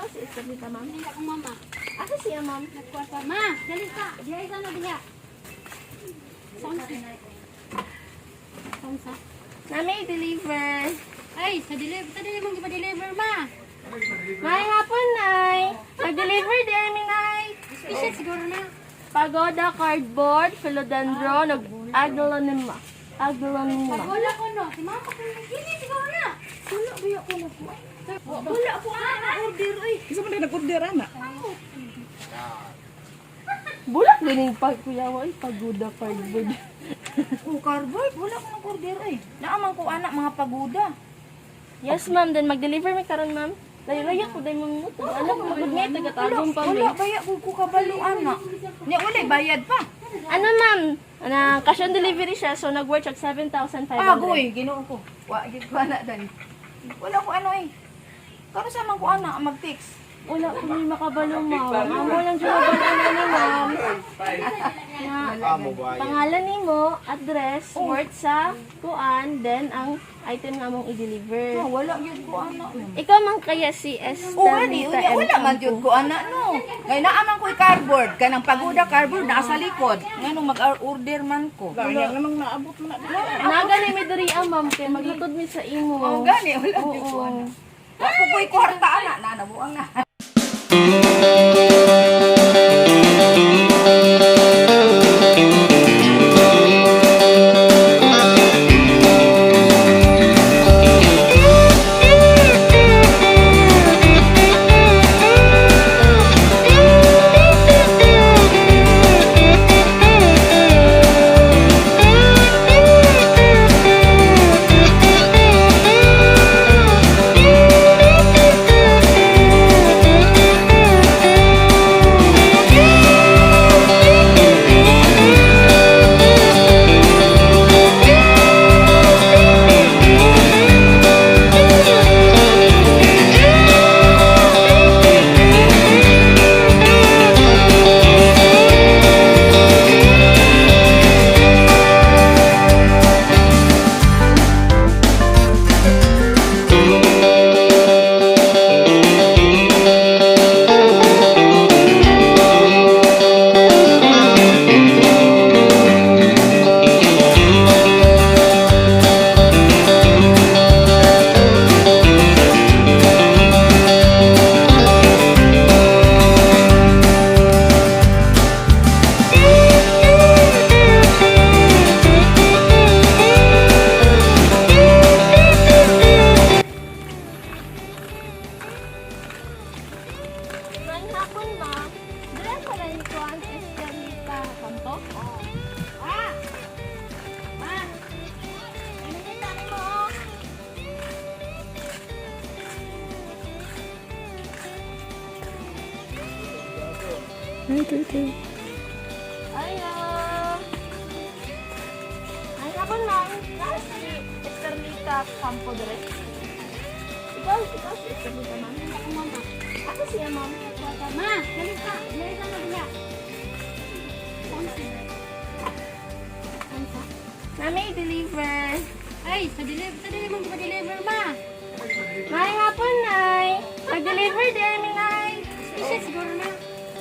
Ikaw si Estelita, ma'am? Hindi akong mama. Asa siya, ma'am? Nagkuha pa. Ma, dali ka. Diha isa na diha. Saan sa? Nami deliver. Ay, sa deliver. Sa deliver mong deliver ma. May hapon, Nay. Nag-deliver din, mi, Nay. Special siguro na. Pagoda cardboard, philodendron, ug aglonema. Aglonema. Wala ko no. Si mama ko hindi siguro na. Wala ba ko na po? Wala po ang order ay. Isa man na nag-order ana. Bulak ganing pag kuya ay pagoda cardboard. Oh, cardboard. Wala ko nag-order eh. Naaman ko anak mga pagoda. Yes, ma'am. Then mag-deliver mi karon, ma'am. Layo-layo ko dahil mga muto. Alam ko magud nga taga-tagong pa mi. Wala baya ko kabalo anak. Nya wala bayad pa. Ano, ma'am? Na cash on delivery siya, so nag-worth siya 7,500. Agoy, Ginoo ko. Wa gid ko anak dali. Wala ko ano eh. Karon sa man ko anak mag-text. Wala ko may makabalo, ma'am. Amo lang dyan mabalo ni ma'am. Na, pangalan nimo, address, worth sa kuan, then ang item nga mong i-deliver. Ah, wala gyud ko anak. Ikaw man kaya si Oh, ani, Estelita unya, M. wala man gyud ko anak no. Kay naaman ko cardboard kanang pagoda cardboard naa sa likod. Nganong mag-order man ko. Wala namang naabot man na. Nagali mi diri ah, ma'am, kay maglutod mi sa imo. Oh, gani wala gyud ko Oo. anak. Wa ko ko'y kwarta anak na nabuang na. May hapon, ma'am. Dala pala ni kuan Estelita Campo. Ah! Ma! Ano kita mo? oh? Ayo. Ay, hapon, ma'am. Naa si Estelita Campo dire. Ikaw si Estelita, ma'am. Hindi akong mama. Asa siya, ma'am? Nagkuha pa. Ma, dali ka. Diha isa na diha. Saan sa? Saan sa? Nami deliver. Ay, sa deliver. Sa deliver mong deliver ma. May hapon, Nay. Nag-deliver din, mi, Nay. Special siguro na.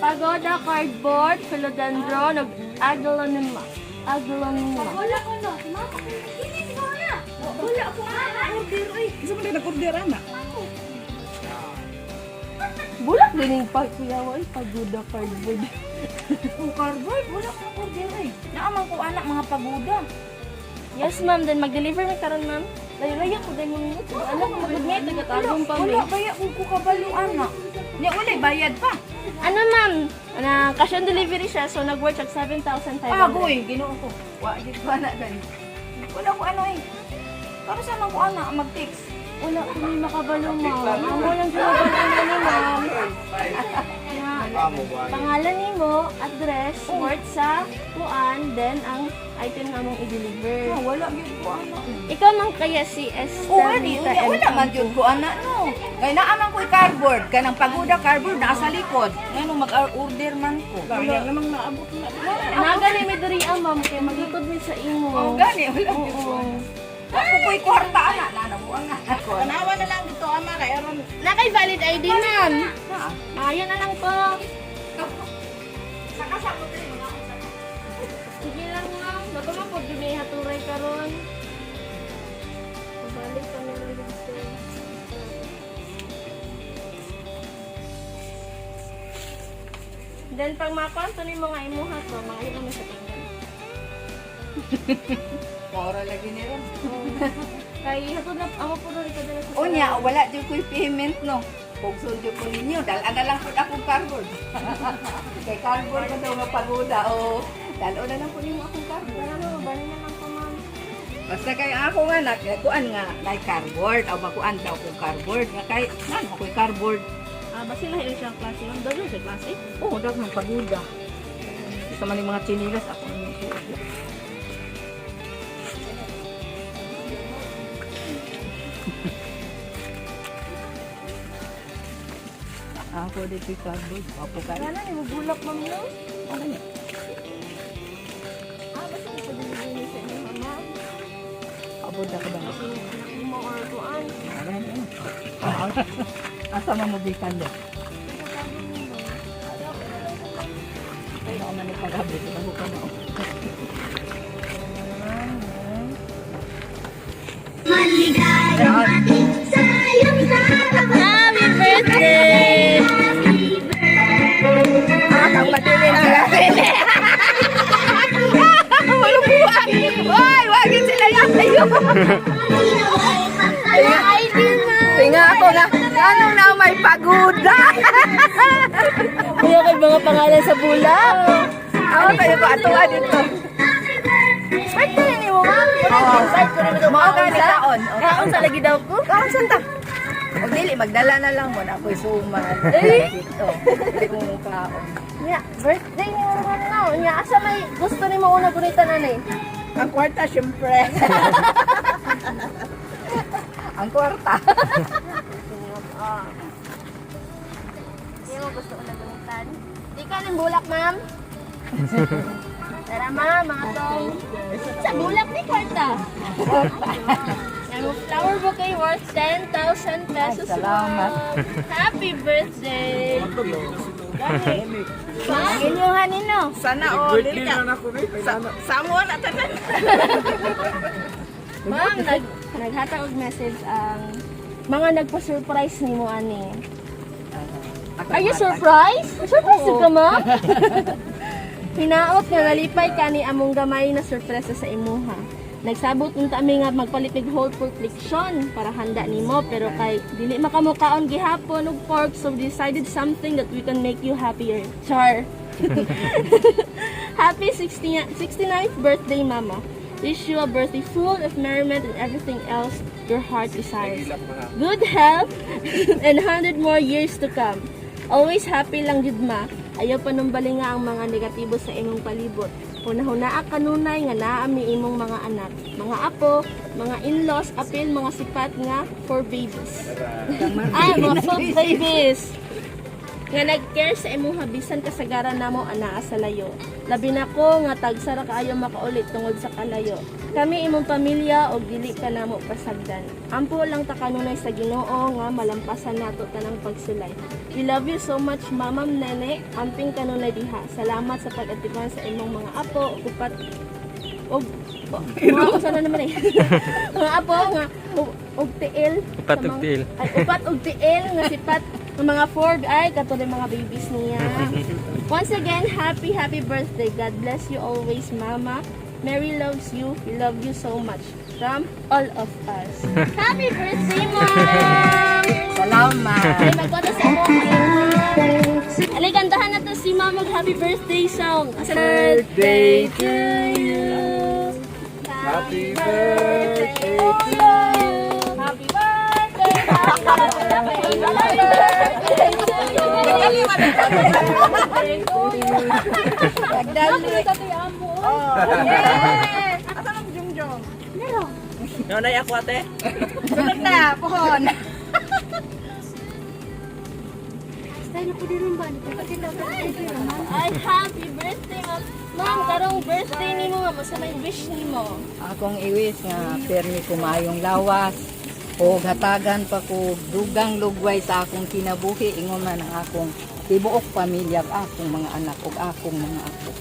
Pagoda cardboard, philodendron, ug aglonema. Aglonema. Wala ko no. Si mama ko hindi siguro na. Wala ko anak order eh. Isa man na nag-order ana. Bulak ganing pag kuya ay pagoda cardboard. Oh, cardboard. Wala ko nag-order eh. Naaman ko anak mga pagoda. Yes, ma'am. Then mag-deliver mi karon, ma'am. Layo-layo ko dahil mga muto. Alam ko magud nga taga-tagong pa mi. Wala baya ko kabalo anak. Nya wala bayad pa. Ano, ma'am? Na cash on delivery siya, so nag-worth siya 7,500. Agoy, Ginoo ko. Wa gid ko anak dali. Wala ko ano eh. Karon sa man ko anak mag-text. Wala ko may makabalo, ma'am. Amo lang dyan mabalo ni ma'am. Na, pangalan nimo, address, worth sa kuan, then ang item nga mong i-deliver. Ah, wala gyud ko anak. Ikaw man kaya si Oh, ani, Estelita unya, M. wala man gyud ko anak no. Kay naaman ko cardboard kanang pagoda cardboard naa sa likod. Nganong mag-order man ko. Wala namang naabot man na. Nagali mi diri ah, ma'am, kay maglutod mi sa imo. Oh, gani wala gyud ko Oo. anak. Wa ko ko'y kwarta anak na nabuang na. Tanawa na lang dito ama kay aron Nakay valid ID, ma'am. Na. Ayan na lang po. Sige lang, ma'am. Baka po, di may haturay karon. Pabalik pa meron dito. Then, pag makuha, ito na yung mga imuha to. Mga yun naman sa tingnan. Maura lagi ni ron. Kay, hatod na, amo po rin kadala sa Unya, wala jud ko'y payment no. Pugson jud ko ninyo, dal-an na lang pud akong cardboard. Kay cardboard ko daw mapaguda o dal-on na lang po nimo akong cardboard. Wala mo, bali na lang po, ma'am. Basta kay ako nga nak kuan nga nay cardboard aw makuan daw kong cardboard nga kay nan ako'y cardboard. Ah, basta lahi siya ang klase, ma'am. Daghan siya klase. Oh, daghan paguda. Sa man yung mga chinilas ako ang isuot. Ako dito yung cardboard. Apo kayo. Wala na, mo bulak, ma'am, no? Ano niya? Ah, basta ipadili sa inyo, ma'am. Abot ako ba? Kasi anak mo or kuan. Asa man mo bikan do? Ay, ako man ipagabi. Ako ka na. Happy birthday! Ah, ang matilim sila. Malubuan! Hoy, wagin sila yayo. Ala, ID na! Tinga ako nga, anong na may paguda? Kuya kay mga pangalan sa bulak. Ako kayo ko atuwa dito. Birthday na ni mo, ma'am. Invite ko rin ito. Mao ka ni kaon. Kaon sa lagi daw ko. Kaon santa. O dili magdala na lang mo na ako'y suman. Eh? Dito. Dili mo mo kaon. Nya, birthday ni mo ma'am no. Nya, asa may gusto ni mo una gunitan ani? Ang kwarta, syempre. Ang kwarta. Hindi mo gusto una gunitan. Di ka ng bulak, ma'am. Tara, ma'am, mga tong. Sa bulak ni kwarta. Ang flower bouquet worth 10,000 pesos. Ay, salamat. Ma'am. Happy birthday! Ma'am, inyuhan nino. Sana all. Dili ka. Sa mo na tanan. Ma'am, naghatag og message ang mga nagpa-surprise nimo ani. Are you surprised? Surprised ka, ma'am? Hinaot nga nalipay ka ni among gamay na sorpresa sa imuha. Nagsabot unta mi nga magpalit mig whole pork leksyon para handa nimo pero kay dili makamukaon gihapon og pork, so we decided something that we can make you happier. Char. Happy 60 69th birthday, Mama. Wish you a birthday full of merriment and everything else your heart desires. Good health and 100 more years to come. Always happy lang jud ma. Ayaw panumbali nga ang mga negatibo sa imong palibot. Hunahunaa kanunay nga naa mi imong mga anak, mga apo, mga in-laws, apil mga sipat nga for babies. Ay, mga four babies nga nag-care sa imong bisan kasagaran namo anaa sa layo. Labi na ko nga tagsara kaayo makaulit tungod sa kalayo. Kami imong pamilya og dili ka namo pasagdan. Ampo lang ta kanunay sa Ginoo nga malampasan nato tanang pagsulay. We love you so much, Mamam Nene. Amping kanunay diha. Salamat sa pag-atipan sa imong mga apo, upat og mga apo sana naman eh. Mga apo nga og tiil. Upat Sa og tiil. Ay, upat og tiil nga sipat ng mga four ay kato rin mga babies niya. Once again, happy happy birthday. God bless you always, Mama. Mary loves you. We love you so much. From all of us. Happy birthday, Mom! Salamat. Ay, magkwento sa mo. Alay, kantahan na to si Mom mag happy birthday song. Birthday to you. Happy birthday to you. Happy birthday, happy birthday to you. Happy birthday to you. Nagdali. Asa nang jungjong? Nanay ako ate. Sunod na, puhon. Ay, happy birthday, ma'am. Ma'am, karong birthday ni mo, ma'am. Sa may wish ni mo. Akong iwis nga permi kumayong lawas. O hatagan pa ko dugang lugway sa akong kinabuhi, ingon man ang akong tibuok pamilya, ug akong mga anak ug akong mga apo.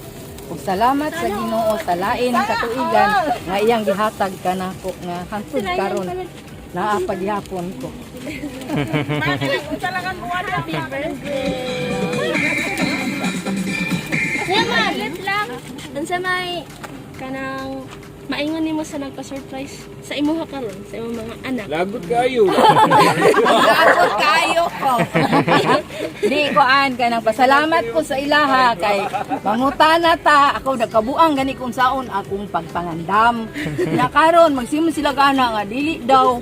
Ug salamat sa Ginoo sa lain katuigan nga iyang gihatag kanako nga hangtod karon naa paghapon ko. Happy birthday! Yaman! Lang! Unsa may kanang maingon nimo sa nagpa-surprise sa imuha karon, sa imong mga anak? Lagot kayo. Lagot kayo ko. Di ko an kanang pasalamat ko sa ilaha kay mangutana ta ako nagkabuang gani kung saon akong pagpangandam. Na karon magsimon sila gana nga dili daw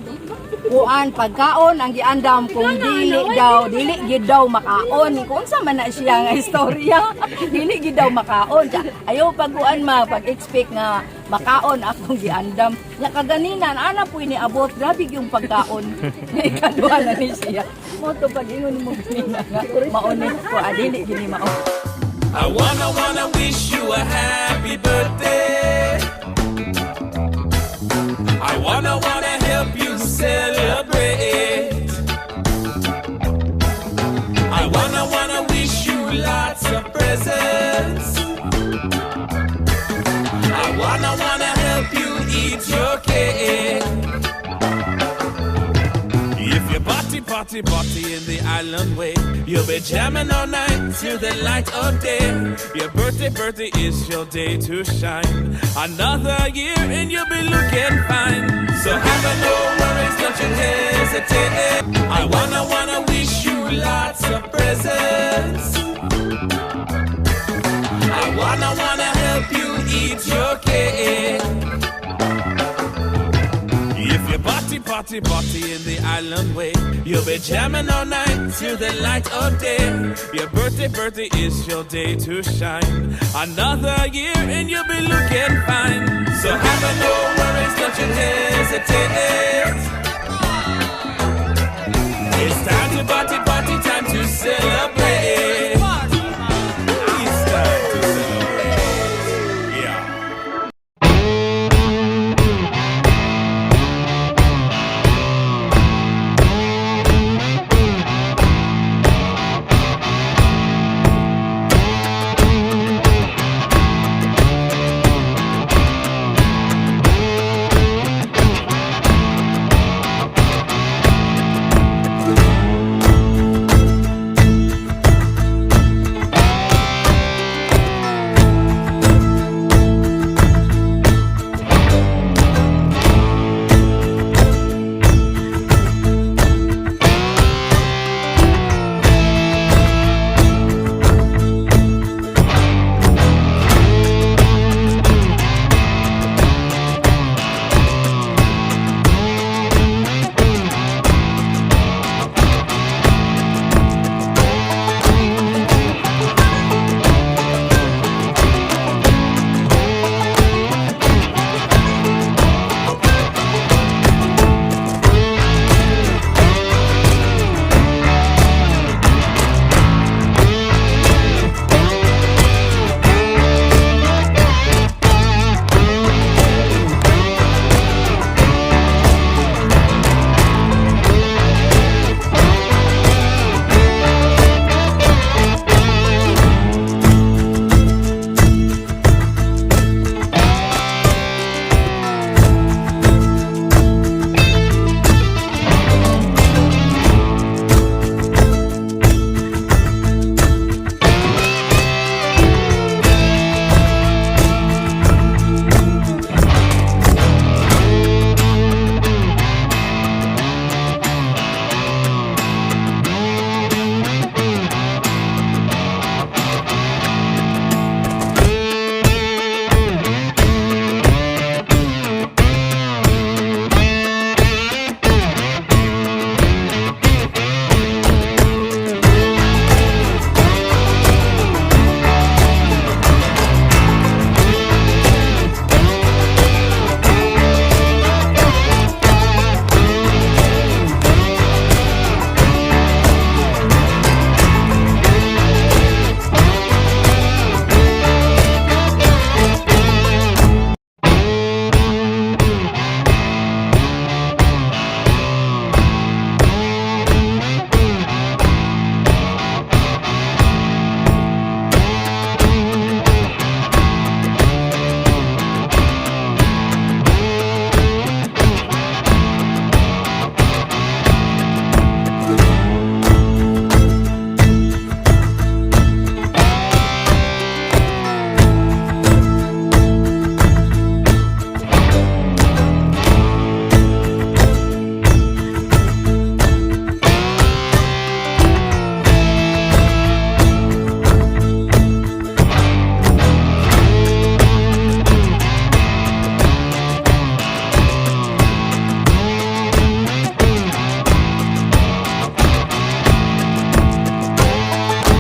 kuan pagkaon ang giandam, kung dili daw, dili gyud daw makaon. Kung unsa man na siya nga istorya, dili gyud daw makaon. Siya, ayaw pagkuan ma pag-expect nga makaon akong giandam. Nya kaganinan ana po ni abot, grabe yung pagkaon. Nga ikaduha na ni siya mo to. Pag-ingon mo ganina nga mauni ko, ah, dili gini mao. I wanna wanna wish you a happy birthday. I wanna wanna help you celebrate. I wanna wanna wish you lots of presents. I wanna wanna help you eat your cake. If you party, party, party in the island way, you'll be jamming all night till the light of day. Your birthday, birthday is your day to shine. Another year and you'll be looking fine. So have no worries, don't you hesitate. I wanna, wanna wish you lots of presents. I wanna, wanna help you eat your cake. If you party, party, party in the island way, you'll be jamming all night till the light of day. Your birthday, birthday is your day to shine. Another year and you'll be looking fine. So have no worries, don't you hesitate. It's time to party, party.